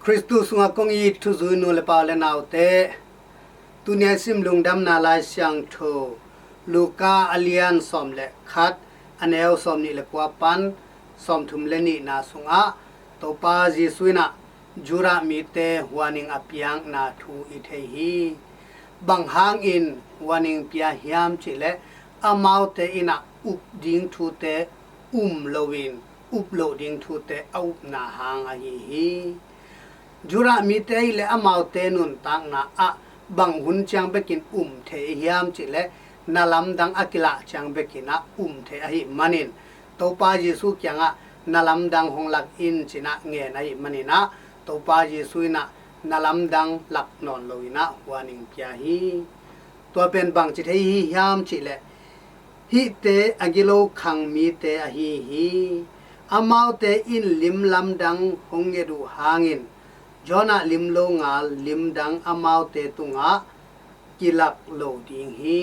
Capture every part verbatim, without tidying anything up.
Khristu sungah kong it thuzui nu le pa le naute, tuni a sim Lungdamna Lai Siangtho Luka a lian sawm le khat, a neu sawm nih le kua pan sawm thum le nihna sungah Topa Jesuh in ah Judah mite huaning a piakna thu i thei hi. Bang hangin huaning pia hiam cihleh, amaute in ah up ding thute um loin up loh ding thute a upna hang ahi hi. Judah mite ahih leh amaute nuntakna ah bang hun ciang bekin um thei hiam cihleh, na lamdang a kilah ciang bekin ah um thei ahih manin, Topa Jesuh kiangah na lamdang hong lak in ci-in ah ngen ahih manin ah, Topa Jesuh in ah na lamdang lak nawn loin ah huaning pia hi. Tua pen bangci thei hi hiam cihleh, hihte a gilo khang mite ahi hi. Amaute in lim lamdang hong nget uh hangin, Jonah lim lo ngal limdang amaute tungah kilak lo ding hi.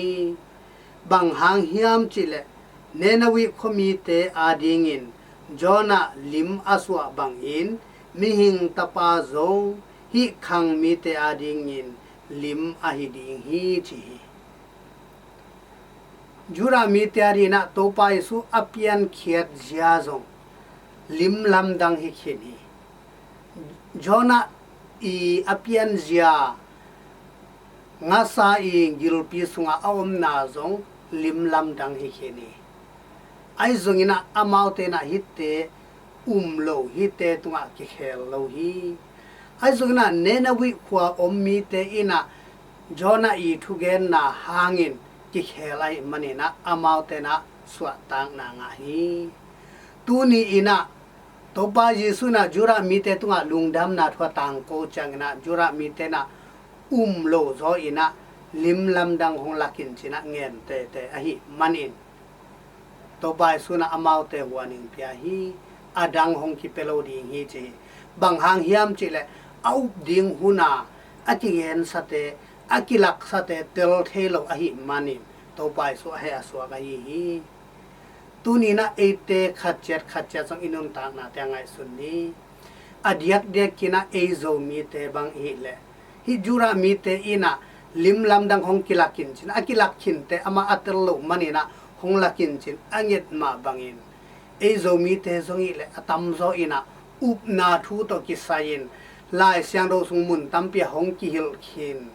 Bang hang hiam cihleh, Nineveh khuamite adingin Jonah lim a suah bangin, Mihing Tapa zong hih khang mite adingin lim ahi ding hi, ci hi. Judah mite adingin ah Topa Jesuh a piankhiat zia zong lim lamdang hi khin hi. Jonah i a pianzia ngasa i gilpi sungah a omna zong lim lamdang hi khin hi. Ahi zongin ah amaute in ah hihte um lo, hihte tungah kikhel lo hi. Ahi zongin ah Nineveh khua om mite in ah Jonah i thugenna hangin kikhel ahih manin ah amaute in ah suahtakna ngah hi. Tuni in ah Topa Jesuh in ah Judah mite tungah lungdamna thu a tangko ciangin ah Judah mite in ah um lo zaw in ah lim lamdang hong lak in ci-in ah ngen tete ahih manin, Topa Jesuh in ah amaute huaning pia hi. A dang hong kipia lo ding hi, ci hi. Bang hang hiam cihleh, a up ding hun a a kigensate, a kilaksate tel thei lo ahih manin, Topa Jesuh a heh a suak ahi hi. Tuni in ah eite khat ciat khat ciat zong i nuntaknate a ngaihsun ni. A diakdiakin ah ei Zomite bang i hih leh, hih Judah mite in ah lim lamdang hong kilak in ci-in, a kilak khinte amah a tel loh manin ah hong lak in ci-in a nget mah bangin, ei Zomite zong i hih leh a tamzaw in ah upna thu tawh kisai-in Lai Siangtho sung mun tampi ah hong kihilh khin.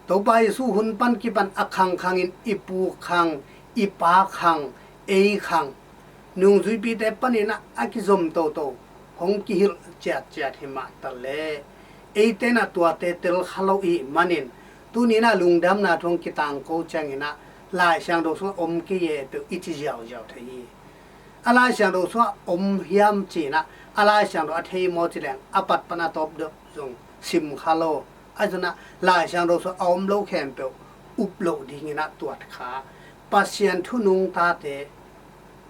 Topa Jesuh hun pan kipan a khang khangin, i pu khang, i pa khang, ei khang, nungzuipite panin ah a kizom toto hong kihilh ciatciat hi mah taleh, eite in ah tuate tel kha lo i hih manin, tuni in ah lungdamna thu hong kitangko ciangin ah Lai Siangtho sungah om kei e peuh i ci ziauziau thei hi. A Lai Siangtho sungah om hiam ci-in ah, a Lai Siangtho a thei maw ci leng, a pat pan a tawp deuh zong sim kha lo. Ahi zongin ah Lai Siangtho sungah a om lo khempeuh up loh dingin ah tuat kha. Pasian thu nungtate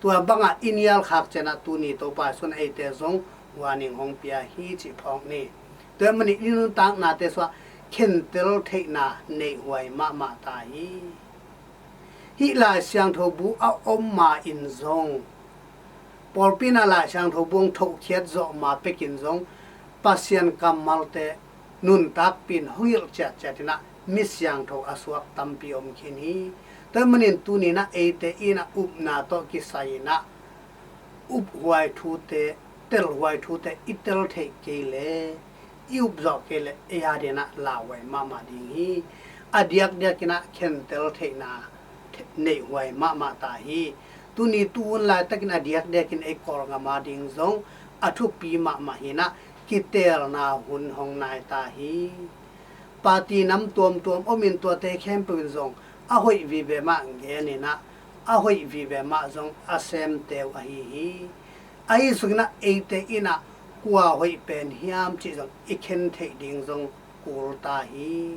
tua bangah i nial khak ciangin ah tuni Topa Jesuh in eite zong huaning hong pia hi cih phawk ni. Tua ahih manin i nuntaknate sungah khentel theihna neihhuai mahmah ta hi. Hih Lai Siangtho bu a om ma in zong, pawlpi in ah Lai Siangtho bu hong thokhiat zawh ma pekin zong, Pasian kammalte nuntakpih in hong hilh ciatciat in ah mi siangtho a suak tampi om khin hi. Tua ahih manin tuni in ah eite in ah upna tawh kisai in ah uphuai thute, telhuai thute i tel theih kei leh, i up zawh kei leh, ei adingin ah lauhuai mahmah ding hi. A diakdiakin ah khentel theihna neihhuai mahmah ta hi. Tuni tuhun laitakin a diakdiakin ei Kawlgam ading zong a thupi mahmah hi in ah, kiteelna hun hong nai ta hi. Party nam tuamtuam om in tuate khempeuh in zong a hoih vive mah gen in ah, a hoih vive mah zong a semte uh ahi hi. Ahi zongin ah eite in ah kua hoih pen hiam cih zong i khen theih ding zong kul ta hi.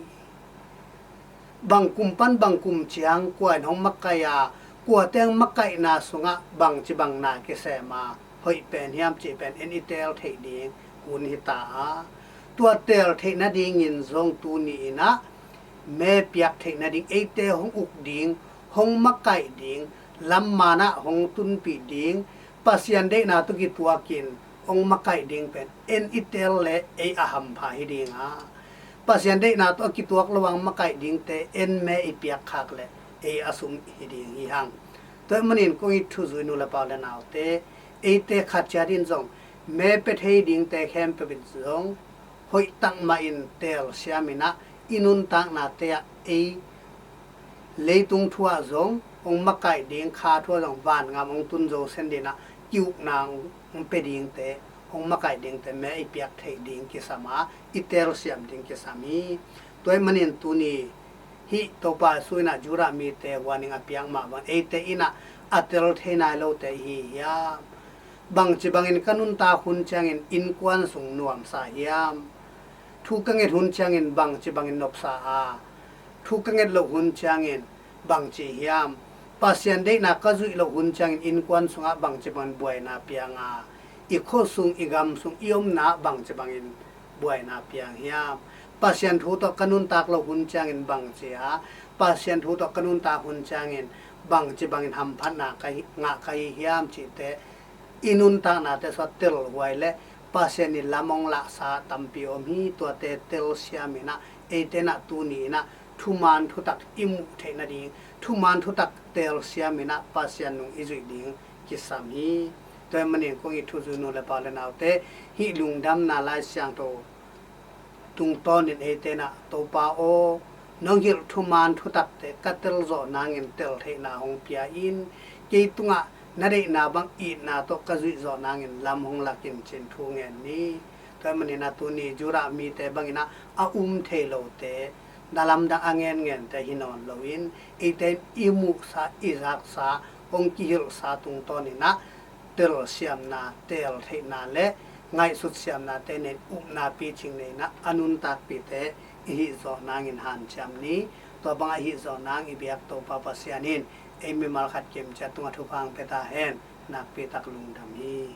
Bang kum pan bang kum ciang kua in hong makaih a, kuate hong makaihna sungah bangci bang na kisem a, hoih pen hiam cih pen en i teel theih ding hun hi ta a, tua teel theih nadingin zong tuni in ah, me piak theih nading, eite hong uk ding, hong makaih ding, lam man ah hong tunpih ding, Pasian deihna tawh kituakin hong makaih ding pen en i tel le ei a hampha hi ding a, Pasian deihna tawh a kituak lo a hong makaih dingte en me i piak khak le ei a sum hi ding hi hang. Tua ahih manin kong it thuzui nu le pa le naute, eite khat ciat in zong me pia thei dingte khempeuh in zong hoihtak mahin telsiam in ah i nuntaknate ah ei leitung thu ah zong hong makaih ding, kha thu ah zong vangam hong tun zo sen ding in ah ki-ukna hong pia dingte, hong makaih dingte me i piak theih ding kisam a, i telsiam ding kisam hi. Tua ahih manin tuni hih Topa Jesu in ah Judah mite warning a piak mah bang eite in ah a tel thei nai lote i hi hiam? Bangci bangin ka nuntak hun ciangin innkuan sung nuamsa hiam? Thu ka nget hun ciangin bangci bangin nopsa a, thu ka nget loh hun ciangin bangci hiam? Pasian deihna ka zuih loh hun ciangin innkuan sungah bangci bangin buaina piang a, i khua sung, i gam sung, i omna ah bangci bangin buaina piang hiam? Pasian thu tawh ka nuntak loh hun ciangin bangci a, Pasian thu tawh ka nuntak hun ciangin bangci bangin hamphatna ka hi, ngah ka hi hiam cihte i nuntaknate sungah telhuai le Pasian in lam hong lahsa tampi om hi. Tuate telsiam in ah eite in ah tuni in ah thuman thutak i muh theih nading, thuman thutak telsiam in ah Pasian nung i zuih ding kisam hi. Tua ahih manin kong it thuzui nu le pa le naute, hih lungdamna Lai Siangtho tungtawnin eite in ah, Topa aw, nong hilh thuman thutakte ka tel zawh nangin tel theihna hong pia in, kei tungah na deihna bang itna tawh ka zuih zawh nangin lam hong lak in, ci-in thu ngen ni. Tua ahih manin ah tuni Judah mite bangin ah a um thei lote, na lamdang a ngenngente hi nawn loin, eite in i muhsa, i zaksa, hong kihilhsa tungtawnin ah telsiamna, tel theihna le ngaihsut siamnate nei-in upna picing nei in ah a nuntakpihte i hih zawh nangin hanciam ni. Tua bangah hih zawh nang i biak Topa Pasian in ei mimal khat kimciat tungah thupha hong pia ta hen. Nakpi tak lungdam hi.